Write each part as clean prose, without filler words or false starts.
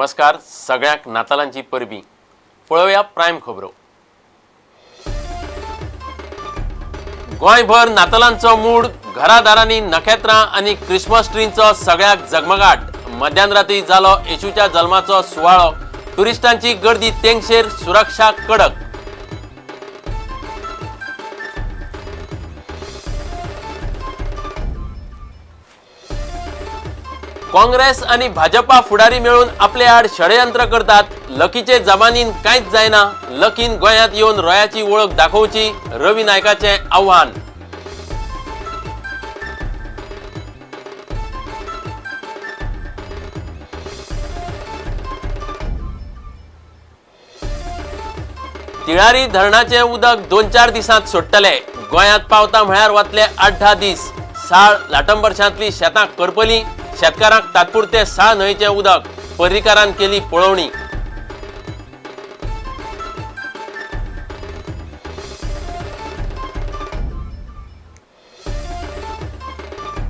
नमस्कार, सगळ्यांक नातालांची परबीं. पळोवया प्रायम खबरो. गोंयभर नातालांचो मूड, घरादारांनी नखेत्रां आनी क्रिसमस ट्रींचो सगळ्याक जगमगाट. मध्यान राती जालो येशूच्या जल्माचो सुवाळो. टुरिस्टांची गर्दी तेंगशेर, सुरक्षा कडक. काँग्रेस आनी भाजपा फुडारी मेळून आपले आड षडयंत्र करतात. लकीचे जमानीन कांयच जायना. लकीन गोंयांत येवन रोयाची वळख दाखोवची, रवी नायकाचें आव्हान. तिळारी धरणाचें उदक 2-4 दिसांत सोडटले. गोंयांत पावता म्हळ्यार वतले 8-10 दीस. साळ लाटंबरशांतली शेतां करपली. शेतकारांक तात्पुरते साळ न्हंयचें उदक. पर्रीकारान केली पळोवणी.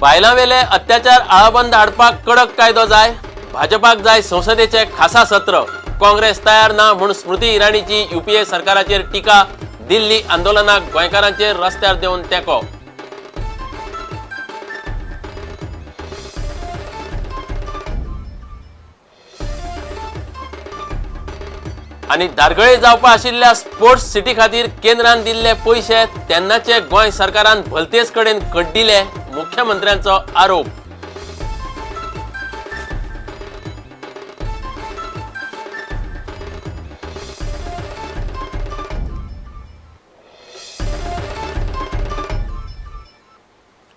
बायलांवेले अत्याचार आळाबंद हाडपाक कडक कायदो जाय. भाजपाक जाय संसदेचे खासा सत्र. काँग्रेस तयार ना म्हूण स्मृती इराणीची युपीए सरकाराचेर टिका. दिल्ली आंदोलनाक गोंयकारांचेर रस्त्यार देंवन तेंको. आनी धारगळे जावपा आशिल्ल्या स्पोर्ट्स सिटी खातीर केंद्रान दिल्ले पयशे तेन्नाचे गोंय सरकारान भलतेच कडेन कड्डिले, मुख्यमंत्र्यांचो आरोप.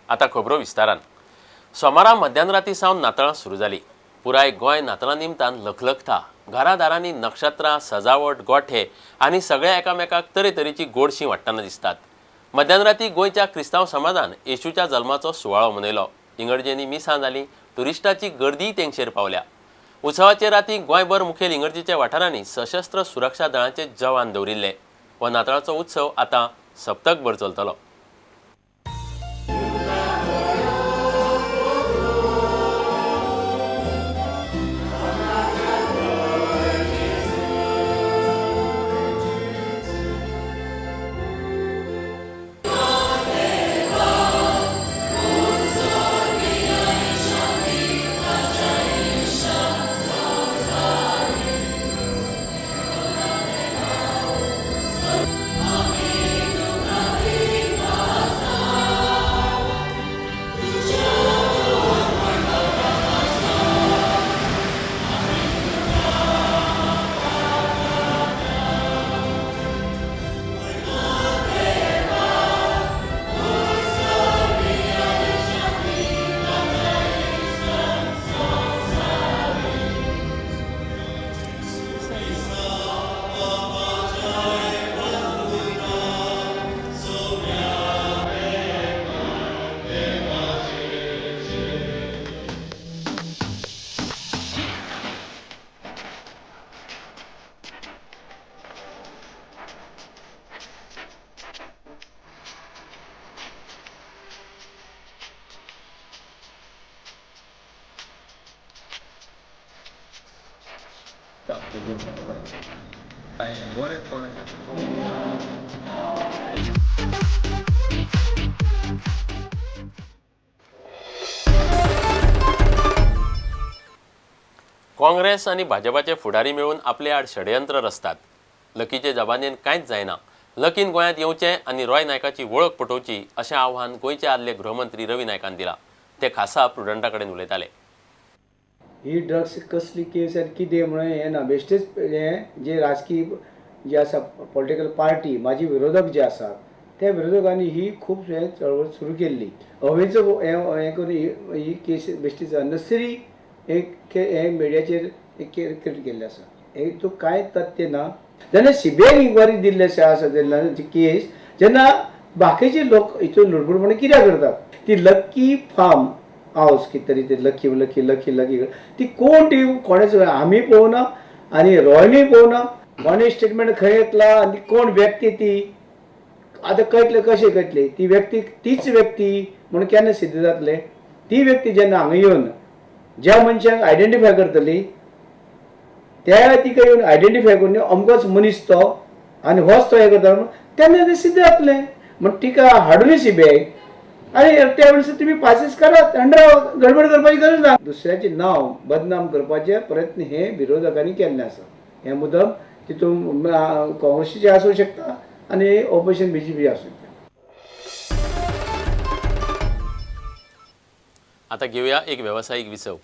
आता खबरो विस्तारान. सोमारा मध्यान राती सावन नातळां सुरू जाली. पुराय गोंय नातळां निमतान लखलखता. घरादारांनी नक्षत्रां, सजावट, गोठे आनी सगळ्या एकामेकाक तरेतरेची गोडशीं वांट्टना दिसतात. मध्यान राती गोंयच्या क्रिस्तांव समाजान येशूच्या जल्माचो सुवाळो मनयलो. इंगर्जेंनी मिसां जालीं. टुरिस्टाची गर्दीय तेंगशेर पावल्या. उत्सवाचे राती गोंयभर मुखेल इंगर्जेच्या वाठारांनी सशस्त्र सुरक्षा दळांचे जवान दवरिल्ले. हो नातळाचो उत्सव आतां सप्तकभर चलतलो. काँग्रेस आनी भाजपाचे फुडारी मेळून आपले आड षडयंत्र रचतात. लकीचे जबानेन कांयच जायना. लकीन गोंयांत येवचें आनी रॉय नायकाची वळख पटोवची अशें आव्हान गोंयचे आदले गृहमंत्री रवी नायकान दिलां. ते खासा प्रुडंटा कडेन उलयताले. ही ड्रग्स कसली केस आनी कितें म्हणून हें ना. बेश्टेच हें जे राजकीय जे आसा पॉलिटिकल पार्टी म्हाजी विरोधक जे आसात त्या विरोधकांनी ही खूब हें चळवळ सुरू केल्ली. हवेचो हें करून ही केस बेश्टीच अननेसेसरी एक हें मिडियाचेर एक क्रिएट केल्लें आसा. हेतून कांय तथ्य ना. जेन्ना सीबीआय इन्क्वायरी दिल्ली आसा तेन्ना केस जेन्ना बाकीचे लोक हितून लुडबुडपणां कित्याक करतात. ती लक्की फार्म हावस कितें तरी ते लकी लकी लकी लकी ती कोण ती कोणेच आमी पळोवना आनी रॉयनूय पळोवना. कोणे स्टेटमेंट खंय येतला आनी कोण व्यक्ती ती आतां कळटलें कशें कळटलें ती व्यक्ती तीच व्यक्ती म्हणून केन्ना सिद्ध जातलें. ती व्यक्ती जेन्ना हांगा येवन ज्या मनशाक आयडेंटिफाय करतली त्या तिका येवन आयडेंटिफाय करून अमकोच मनीस तो आनी होच तो हें करता म्हणून तेन्ना तें सिद्ध जातलें. म्हण तिका हाडुनी सी बी I आनी त्या वेळार तुमी पासीस करात आनी राव, गडबड करपाची गरज ना. दुसऱ्याचें नांव बदनाम करपाचे प्रयत्न हे विरोधकांनी केल्ले आसा. हें मुद्दम तितून काँग्रेसीचे आसूं शकता आनी ऑपोजिशन बीजेपी आसूं शकता. आतां घेवया एक वेवसायीक विसव.